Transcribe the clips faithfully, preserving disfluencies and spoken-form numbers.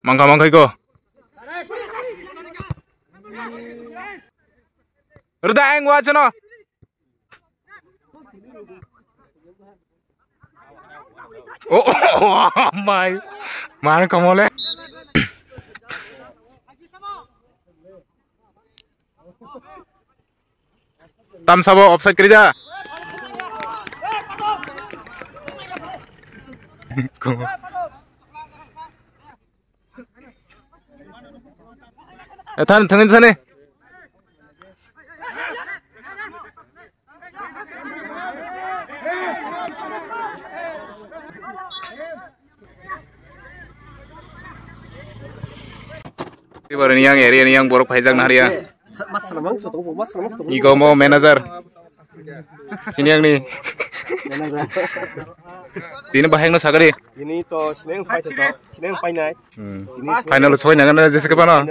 Mangkha mangkhai ko. Rda ang wa chano. Oh, oh, oh, mai. Mar kamole. Tamsabo offside kiri ja. Eh, thani, thani, thani. Ibar ni yang area ni yang borok phaijak na hariya. Mas salamang soto, mas salamang soto. Iko mo manager. Sini yang ni. Manager. Tini bahai no sagari. Ini to sineng pai to, sineng pai nai. Hmm. Final soi na gana jese ke pano.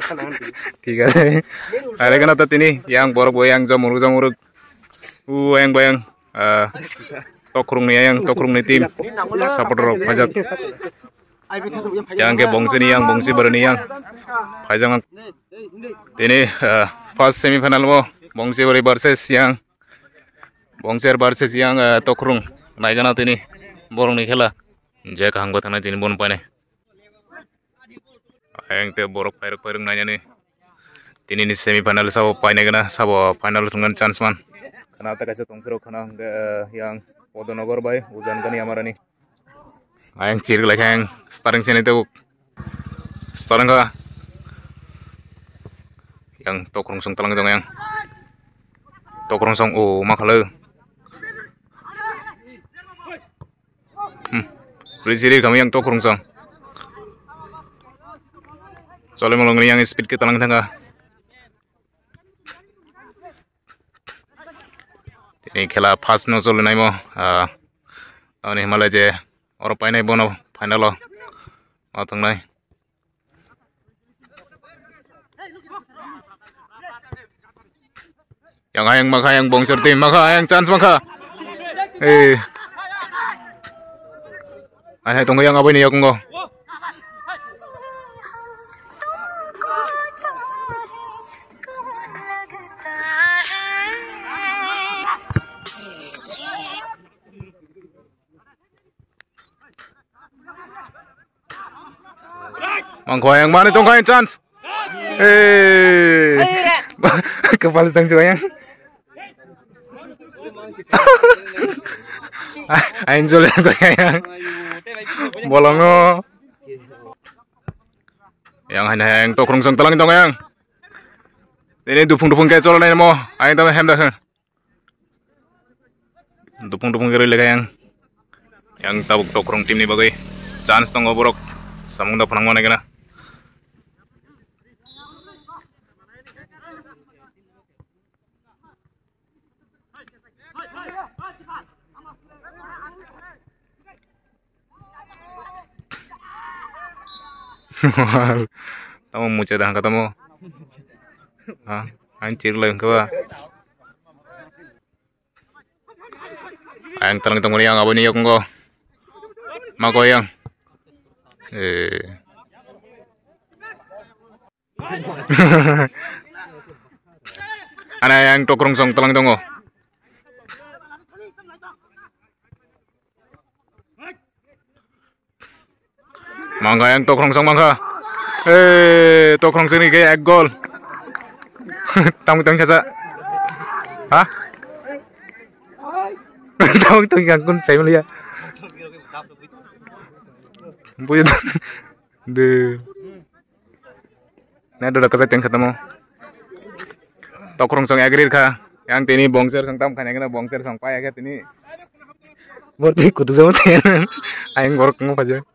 Thik ase. Are gana to tini yang borok bo yang jomuruk jomuruk. U yang bayang. Ah, Tokrung ni yang, Tokrung ni team supporter rok phaijak. Yang ke bongsi ni yang, bongsi bwrwi ni yang phaijak. Tini, ah, first semi final mo bongsi bwrwi versus yang, bongser versus yang, ah, Tokrung naigana tini borok ni khela je kaham gotha na tini bon painai. Ayang te borok phairok phairok nainani. Tini ni semi final sabo painai gana, sabo final thwngna chance man. Khana ta kaisa tongphiro khana hwnkhe, eh, yang Podonogor bai Ujan gani amarani. Ayang chiri lai kha yang starring sini tebuk. Starring kha. Yang Tokrung song talang jong yang. Tokrung song o ma khalu. Hmm. Rijiri kami yang Tokrung song. Chole molong yang speed ke talang thanga. Tini khela first no chole naimo. Ah, tamni himalai je oro painai bono final o. O thangnai. Yang ayang makha yang bongser team makha yang chance makha. Eh. Ahai tongkha yang aboni yakungo. Mangkho yang mana tongkha yang chance. Eh. Kepala sedang coba yang. Ain jol yang kau yang. Bolongo. Yang hanya yang Tokrung song talang tong yang. Ini dupung dupung kayak cola nai mo. Ain tahu hem dah. Dupung dupung kiri lega yang. Yang tabuk Tokrung team ni bagwi chance tongo borok. Samung da phwnang mane gana. Tamo mucha dang kata mo. Ha, ain chir lai kaba. Ayang talang tongmani yang aboni yakungo. Mako yang. Eh. Ana yang Tokrung song talang tongo. Mangkha yang Tokrung song mangkha. Eh, Tokrung sini ke ek gol. Tang tang kasa. Ha? Tang tang yang kun saya melihat. Buya de. Nai doro kwchai teng khatamo. Tokrung song agrir kha. Yang tini bongser song tam khani kena bongser song paya khe tini. Borti kutu jamo teng. Ayang borok kung phajo.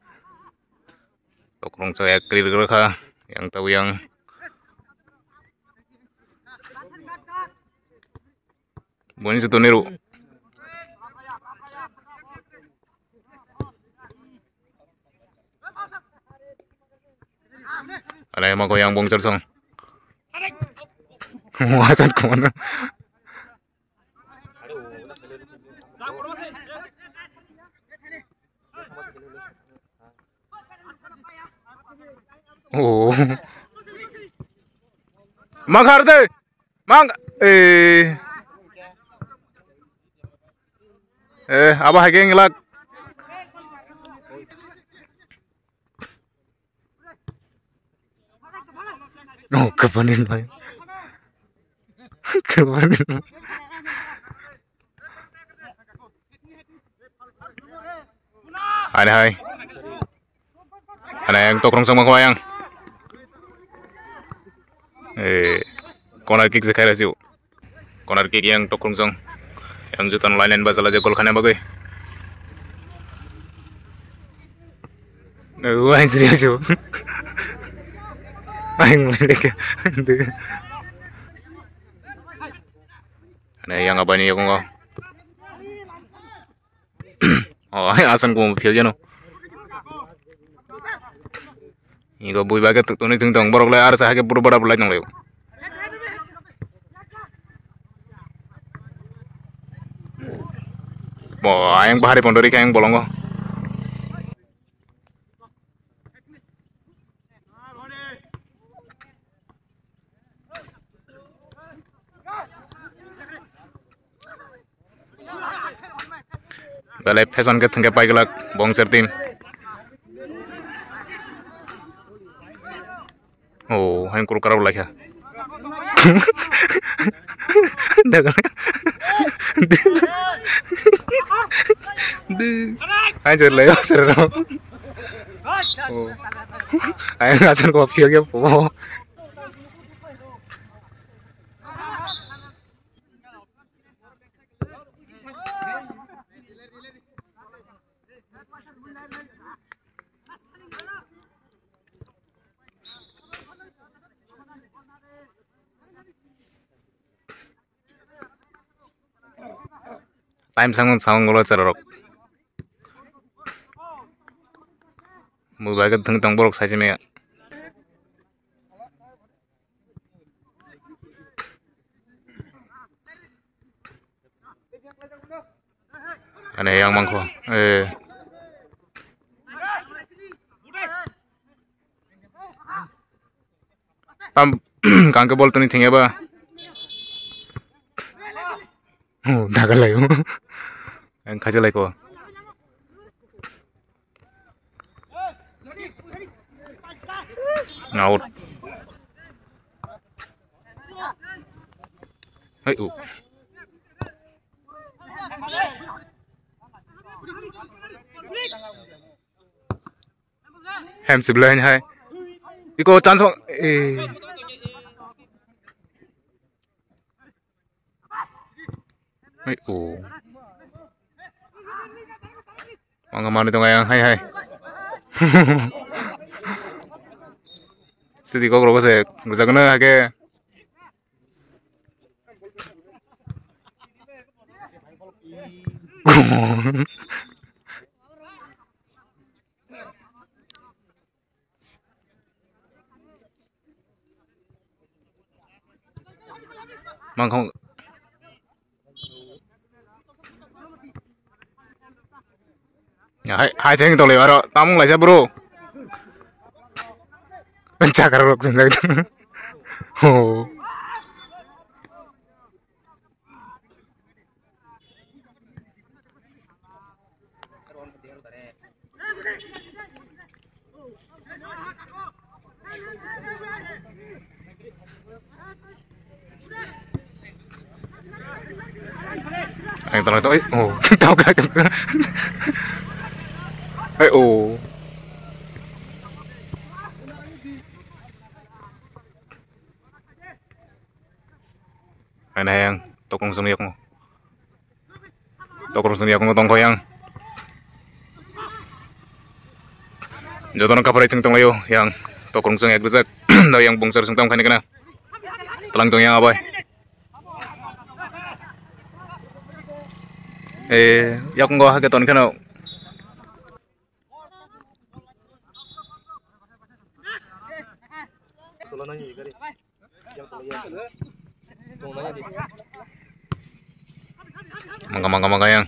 Tokrung song agrir kha. Yang tau yang. Boni joto ni ru. Alai ma ko yang bongchar song. Wasan kumana. Oh. Mang khar de. Mang. Eh. Eh, abo hai khe nglak. Oh, kapanin bai. Kapanin bai. Hai, hai. Ana yang tokrong sama ko yang. Eh, corner kick se khaira siu. Corner kick yang tokrong song. Yang jutan line line basala je gol khana bagwi. Eh, wah, serius, yo. Aing mulai deh. Ana yang abani yang ngo. Oh, hai asan ko phil jano. Igo bui bage tuk tuni tung tong borok le ar sa hake buru bara bulai tong le. Bo ayang bahari pondori kayang bolongo. Belai fashion khe thwngkhe paiglak bongser team. Oh, hain kuru karau laikha. Daga. Hain jor lai sir no. Oh. Hain asan ko phiyok ya po. Time sango sango ngolo cherorok. Mobile ke thwng tong borok sai se maya. Ane yang mangkho. Eh. Tam kangke bol tuni thengya ba. Oh, daga lai. Ang khaja lai ko. Out. Hai u. Hem si belai hai. Iko chance. Eh. Hai u. Mangga mani tong ayang hai hai. Sidi kok rokose rujak na hake. Mangkhong. Ya, hai, hai, seng tole aro tamung laisa bro. Chakar rok seng lagi. Oh. Ang tara to, ay, oh, tawag ka, tawag ka. Ay, oh. Ang nahayang, tokong sung yakmo. Tokrok sung yakung tongkha yang. Jotono kaphrai chwng tonglaio yang. Tokrok sung yak bwswk. Dao yang bungchar sung tongkha ni kana. Tlang tong yang abai. Eh, yakung go hake ton kheno. Mangga, mangga, mangga yang.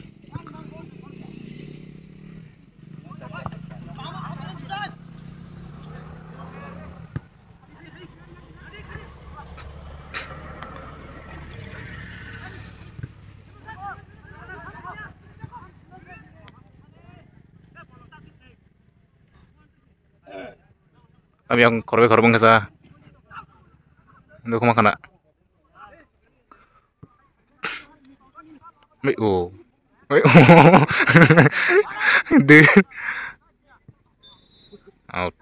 Tam yang khorbai khorbai wngkha sa. Nukho ma khana. Oi, o. Oi, o. De. Out.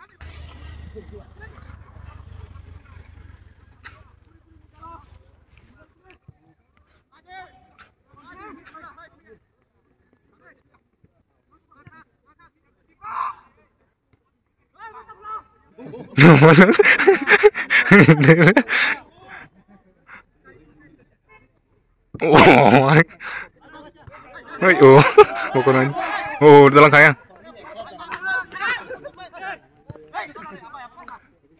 Oh, oi, oh, oh, kono, oh, dalang kaya.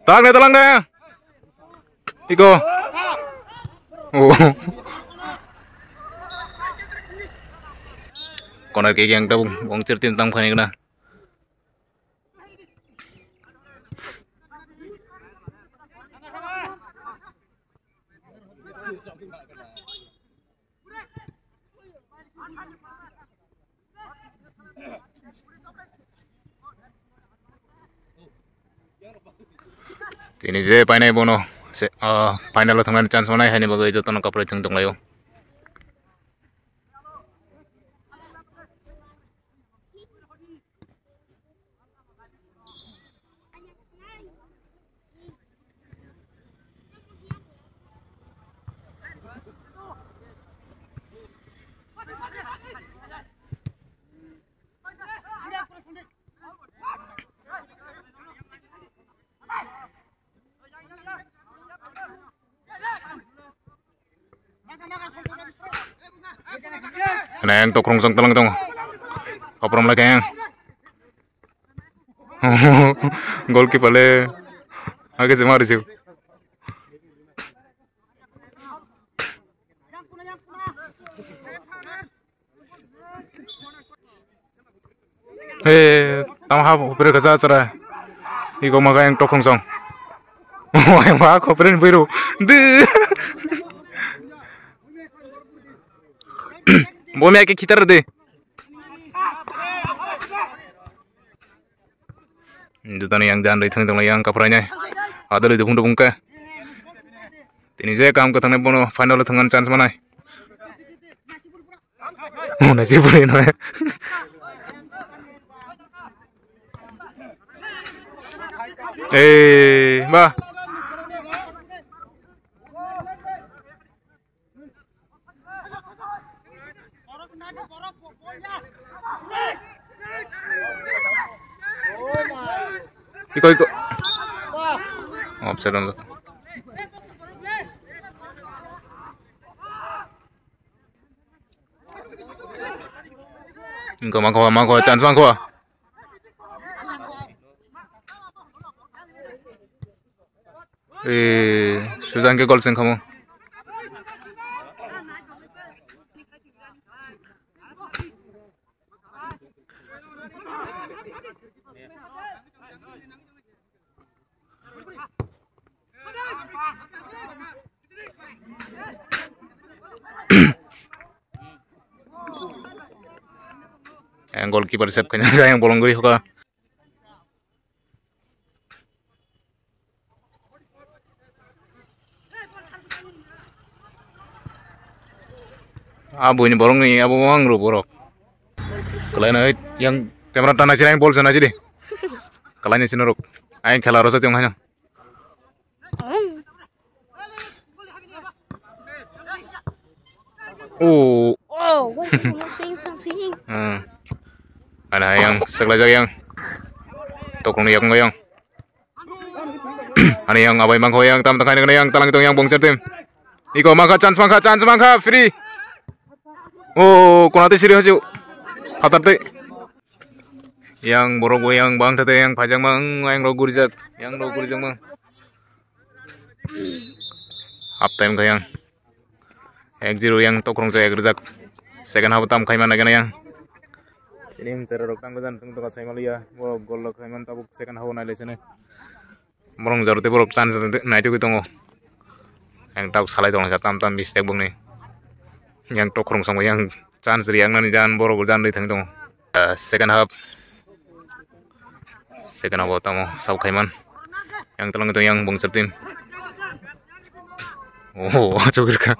Talang deh, talang deh. Iko. Oh. Corner kick yang tabung, wng chir tim tam khani kena. Tini je painai bono se, ah, final o thangnani chance manai, haini bagwi jotono kaprwi thwng tonglaio. Neng tokrong jang talang tong. Koprom lagi yang. Goalkeeper le. Age se mari se. He, tamo ha hopre kaza chara. Iko maga yang tokrong song. Wah, wah, hopre ni biru. De. Bomya ke khitar de. Jotoni yang jan rithang tong yang kaphrai nai. Adalwi dukung dukung ke. Tini je kam kathang nai bono final thangna chance manai. Mona je buri no. Eh, ba. Iko, iko. Offside on. Iko mangkho, mangkho, chance mangkho. Eh, sujang ke gol sengkhamu. Yang goalkeeper save khaina yang bolong gori hoka. Abo ini borok ni abo mang ro borok. Kalai na yang camera tana sini yang bol sana sini. Kalai ni sini rok. Ayang khela rosa tiong hanya. Oh. Oh, gol swing stang swing. Hmm. Ana yang sekelajak yang. Tokrong yang yang. Ani yang abai mangkho yang tam tangkai yang talang tong yang bongser tim. Iko mangkha chance mangkha chance mangkha free. Oh, konate siri haju. Hatar te. Yang borok bo yang bang thate yang phajak mang yang rok gurijak yang rok gurijak mang. Half time kha yang. Ek zero yang tokrong sa ek rijak. Second half tam khaima nagana yang. Sini hum chara rok tang jan tung toka sai maliya. Bo gol rok khaiman tabuk second half nai lesene. Borong jaro te borok chance naitugwi tongo. Yang tabuk salai tongo tam tam mistake bongni. Yang tokrong song yang chance riyak nani jan borok jan ri thang tongo. Ah, second half. Second half o tamo sab khaiman. Ang talang tong yang bongchar team. Oh, achuk rika.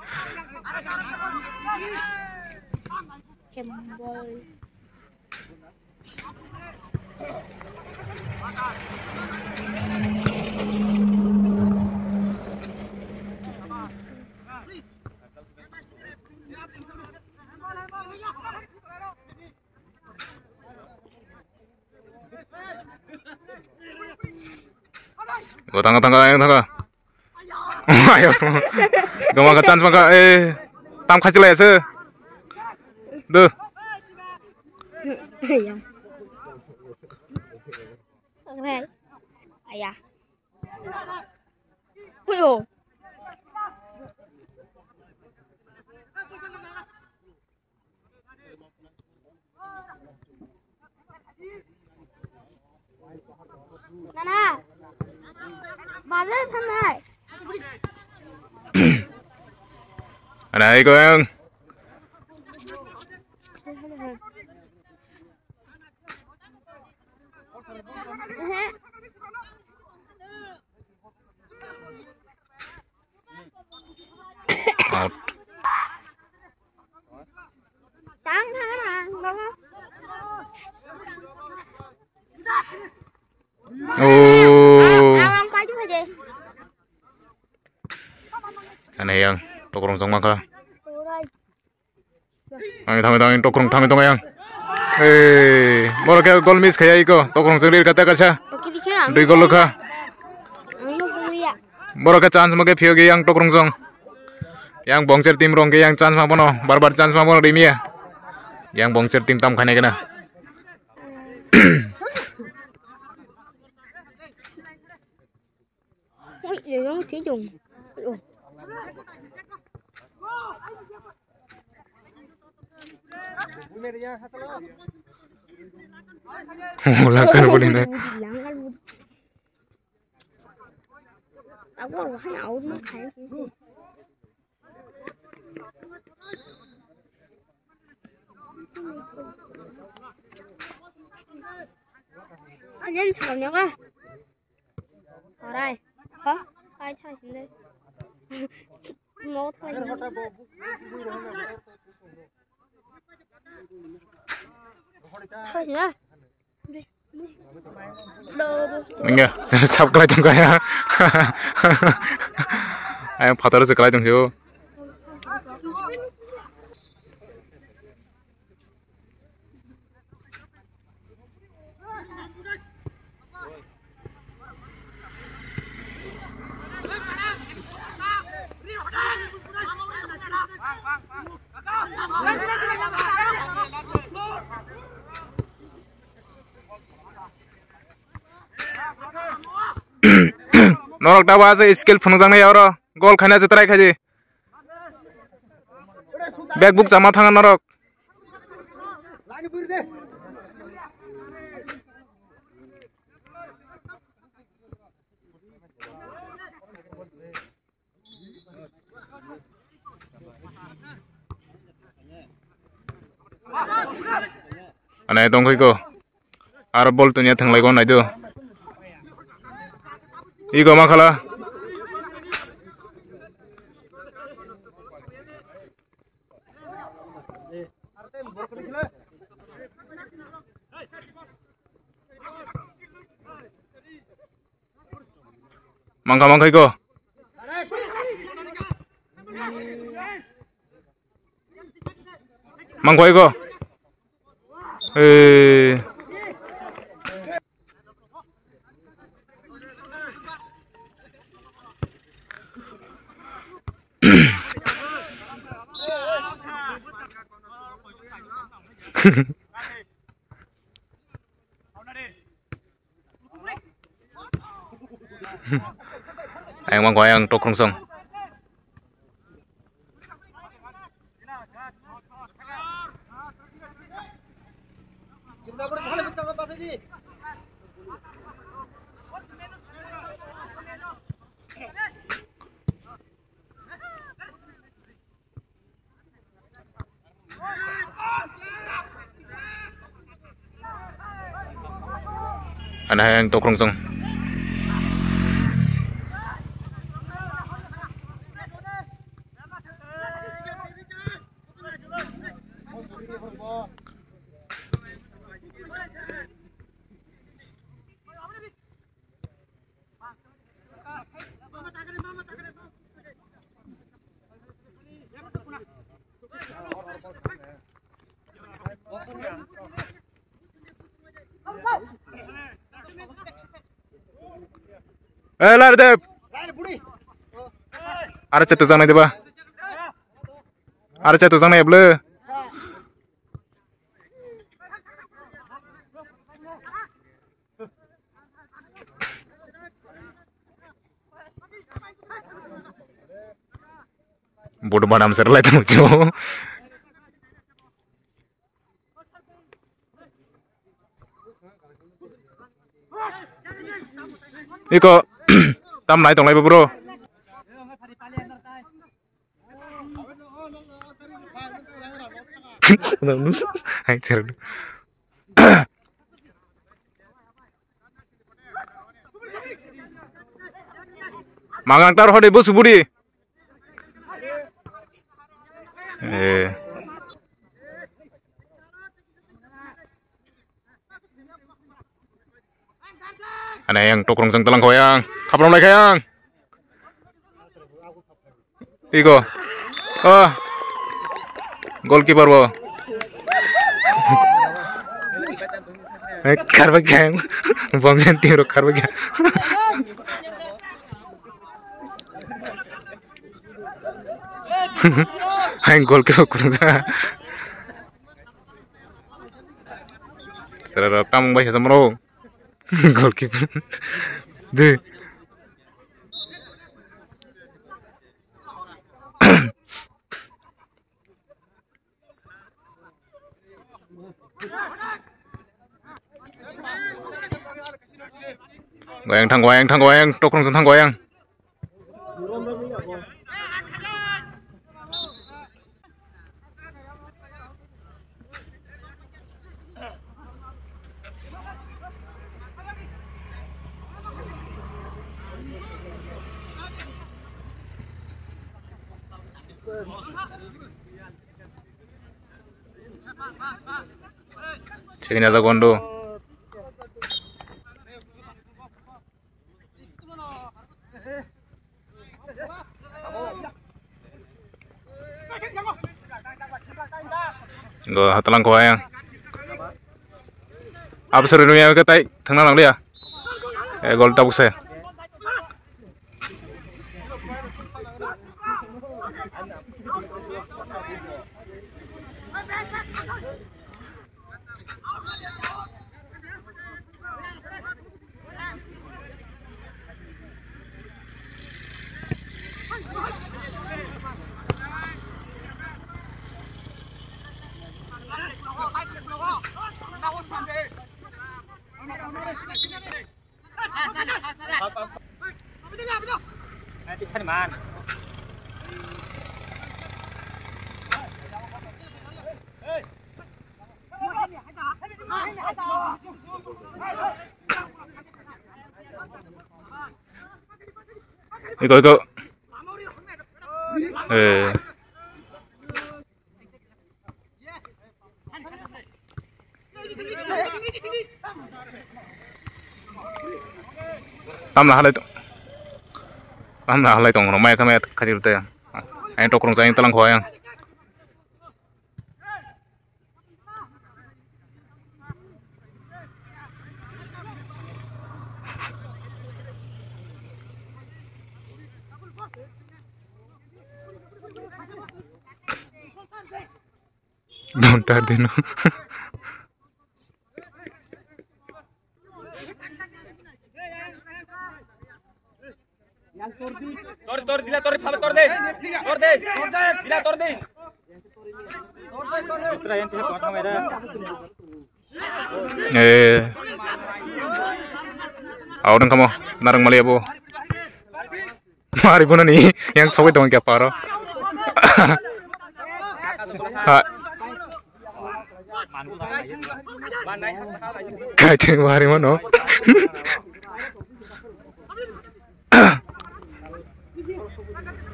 Go tanga tanga yang tanga. Ayo. Gama ka chance maka eh tam khachi lai ase. Duh. Ayah. Uyo. Nana. Bale thanai. Ana, iko yang. Out. Tang, tang, tang, tang. Oh. Awang paju aja. Ane yang tokrong jong maka. Urai. Thami, thami, thami, tokrong, thami, tong yang. Eh, borok khe gol miss khaya iko, tokrong jong rir kata kaisa. Pakiri khe ang. Dui gol kha. Ang no sungriya. Borok khe chance mo khe phiyok yang tokrong jong. Yang bongcher team rong khe yang chance ma bono, bar bar chance ma bono rimia. Yang bongcher team tam khane kena. Ui, yang sih dong. Oh. Langkar budi na. Langkar budi. Aku orang kan out mah kayak sih. Anyan sebenarnya kah? Arai. Ha? Ai thai sinde. No thai. Thai na. Enggak, subscribe tong kaya. Ayang photo subscribe tong sih. Norok daba ase skill phunukjaknai oro gol khaina je try khaidi. Bag buk chama thanga norok. Anai tongkhoi ko. Aro bol tunya thanglai ko naidu. Iko ma khala. Mangkha mangkhai ko. Mangkhai ko. Eh. Ayang mangko ayang tokrong song. Ana yang tokrong song. Eh, lar de. Are chetu janai deba. Are chetu janai ble. Bodo badam serlai tong jo. Iko tam nai tonglai bro. Hai cher. Mangang tar hode bus budi. Eh. Ane yang tokrong sang telang koyang. Khaprom lai kayang. Iko. Ah. Goalkeeper bo. Eh, kharbak kayang. Bongsen tiro kharbak kayang. Hai goalkeeper kurungsa. Sera rok tamung bai hajam rok. Goalkeeper. De. Goyang thang goyang thang goyang tokrong thang goyang. Chekni ajak wando. Go hatalang ko ayang. Apa seru dunia ke tai tengah lang dia. Eh, gol tabuk saya. Iko, iko. Eh. Tamna halai tong. Tamna halai tong, mai khamai khajir te. Ai tokrong jai talang khoyang. Don't tardeno. Tor, tor, dila, tor, phaba, tor de. Tor de. Dila, tor de. Eh. Aw, nang kamo, narang mali abo. Mari bono ni, yang sobai tong kya paro. Ha. Kaiting mari mano.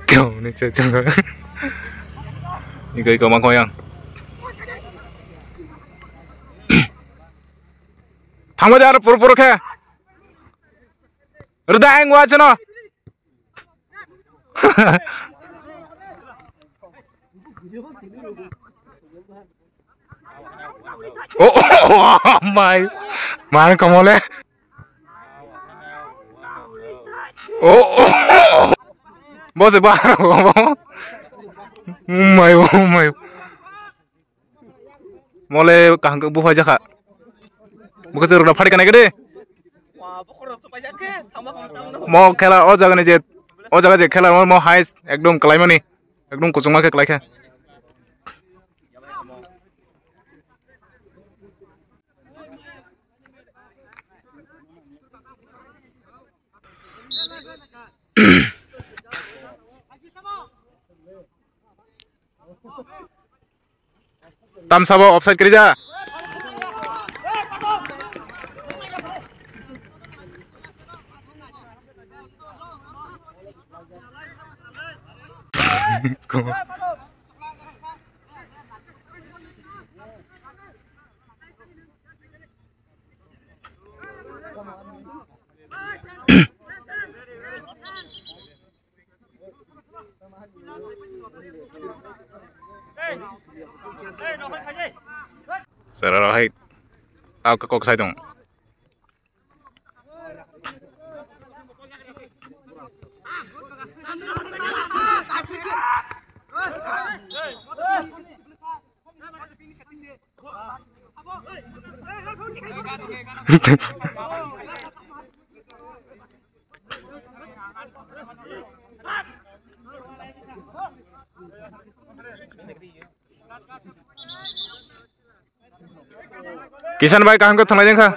Kau ni ceceng. Iko, iko, mangkok yang. Thangma de aro puro puro khe. Rwda ang wa chano. Oh, oh, oh, mai. Mai kamole. Oh, oh. Bo se ba. Oh my, oh my. Mole kaham ke buhai jakha. Buka se runa phari kanai gede. Mo khela o jaga ni je, o jaga je khela mo, mo highest ekdom kalaimani. Ekdom kuchungma khe kalaikha. Tamsabo offside kiri ja. Sara rohai tau kok sai dong. Kisan bai kaham khe thwnglai jeng kha.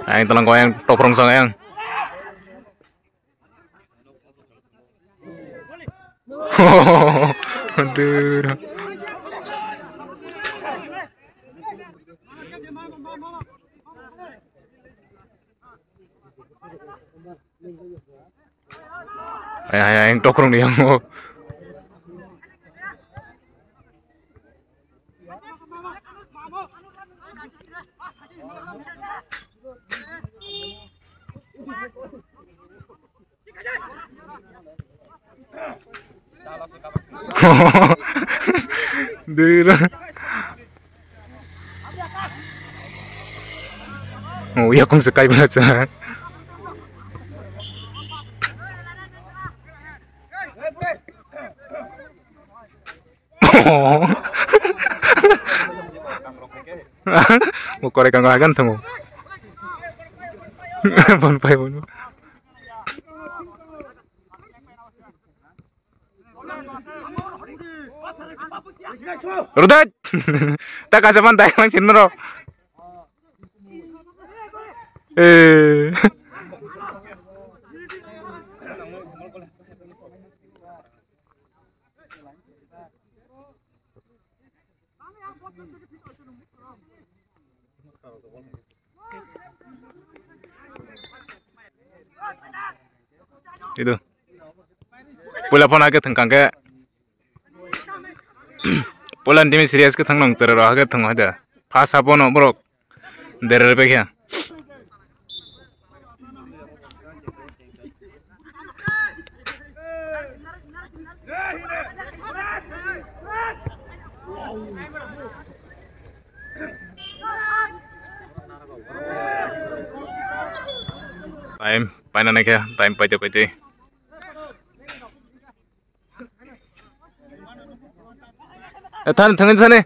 Ayang talang ko ayang toprong sang ayang. Aduh. Ayang, ayang, ayang tokrong ni yang. Dira. Oh, ya kung sekai bela cha. Mo kore kango hagan thango. Bon pai bon. Rudet. Ta kasaman dai mang sinro. Eh. Itu. Pula phone ake thengkang ke. Pula ni timi serious ke thang nang chere roha ke thang hoida. Phasa bono borok. Derer pekya. Time paina naikha, time paite paite. Eh, thani, thani, thani.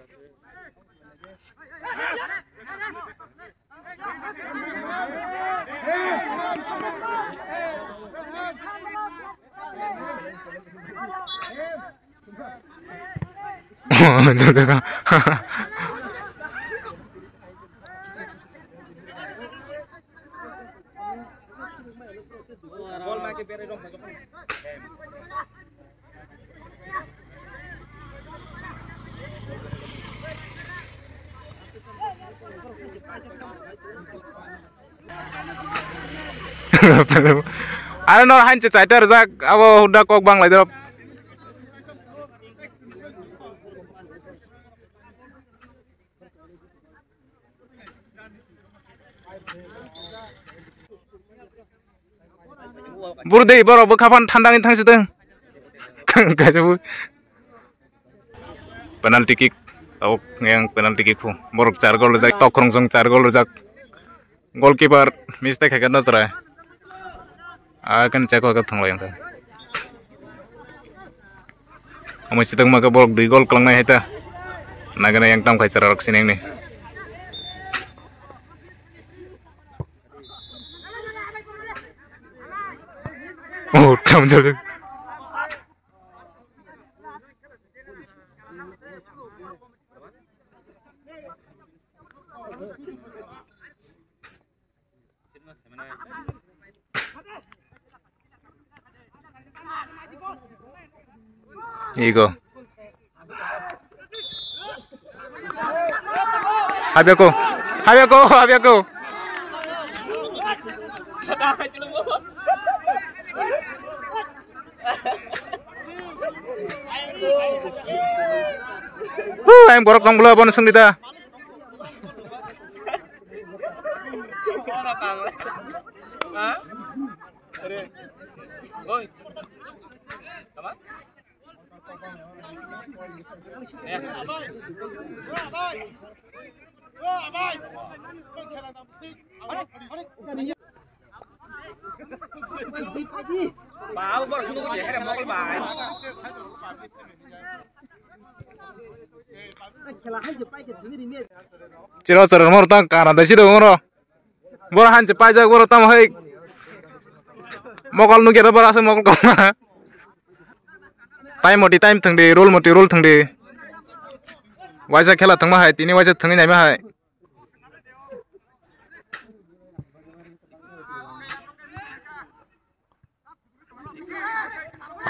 Aro nor hain se chaita rijak, abo huda kok bang lai dop. Burdei borok bwkha phan thanda wngwi thang sitwng. Kaisa bu. Penalty kick. Tabuk yang penalty kick phu. Borok char gol rijak, tok khoroknwi char gol rijak. Goalkeeper mistake khaikha no chwrai. Akan cheko khe thwnglai wngkha. Omo sitwng ma khe borok dui goal kwlangnai hai ta. Nagana yang tam khai chara rok sineng ni. Oh, tam jagak. Igo. Habya ko. Habya ko, habya ko. Huh, ayang borok tong bwla bono swngdi ta. Chiro chiro mor tang kana dai siro moro. Boro hanse paijak boro tamo hai. Mokol nugya boro aswk mokol koma. Time moti time thangdi, rule moti rule thangdi. Waisa khela thangma hai, tini waisa thangwi naima hai.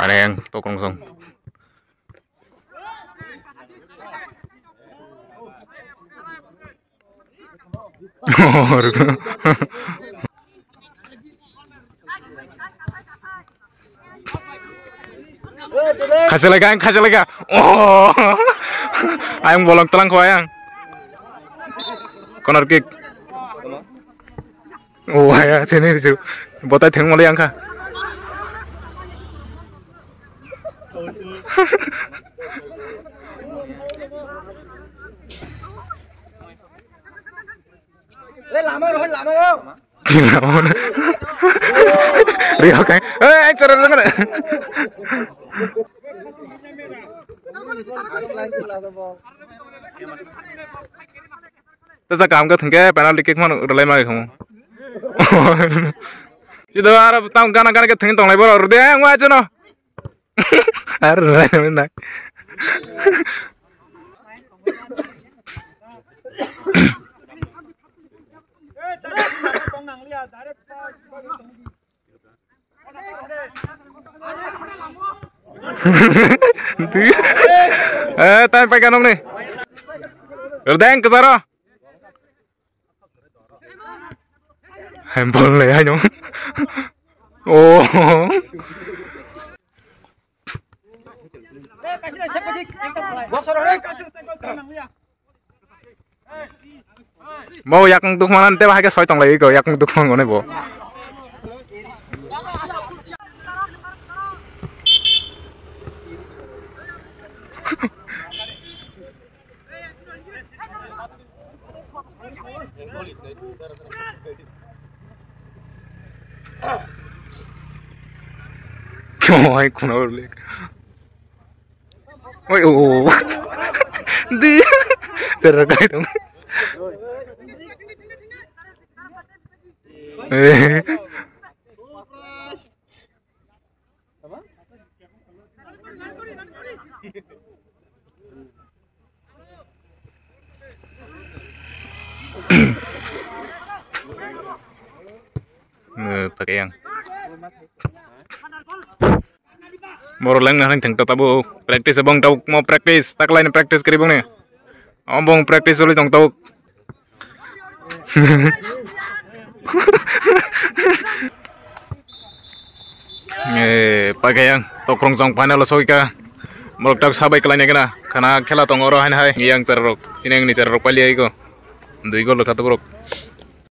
Areng tokong song. Khasalai ka, ang khasalai ka. Oh. Ayang bolong telang ko ayang. Corner kick. Oh, ayang sini risu. Botai theng mali angka. Rio kai. Eh, ai chara chara. Tesa kam ka thangke penalty kick man rwlai ma khamu. Sido aro tam gana gana ke thang tonglai boro rwde ang wa chano. Ar rai na. Eh, time pai kanong ni. Rdeng ke saro. Handball le ayo. Oh. Bo yakung dukmana te bahai ke soi tong lai ko yakung dukmang gone bo. Oh, hai, kuna urlik. Oi, oh. Di. Cerro kai tong. Eh. Eh, pakai yang. Boro lengna hang thang tabuk. Practice bong tabuk mo practice. Taklai ni practice kari bong ni. Om bong practice oli tong tabuk. Eh, pakai yang tokrong jong final o sogika. Morok tak sabai kalai ni kena. Khana khela tong oro hain hai. Yang cerrok. Sineng ni cerrok pali aiko. Dui gol kha to borok.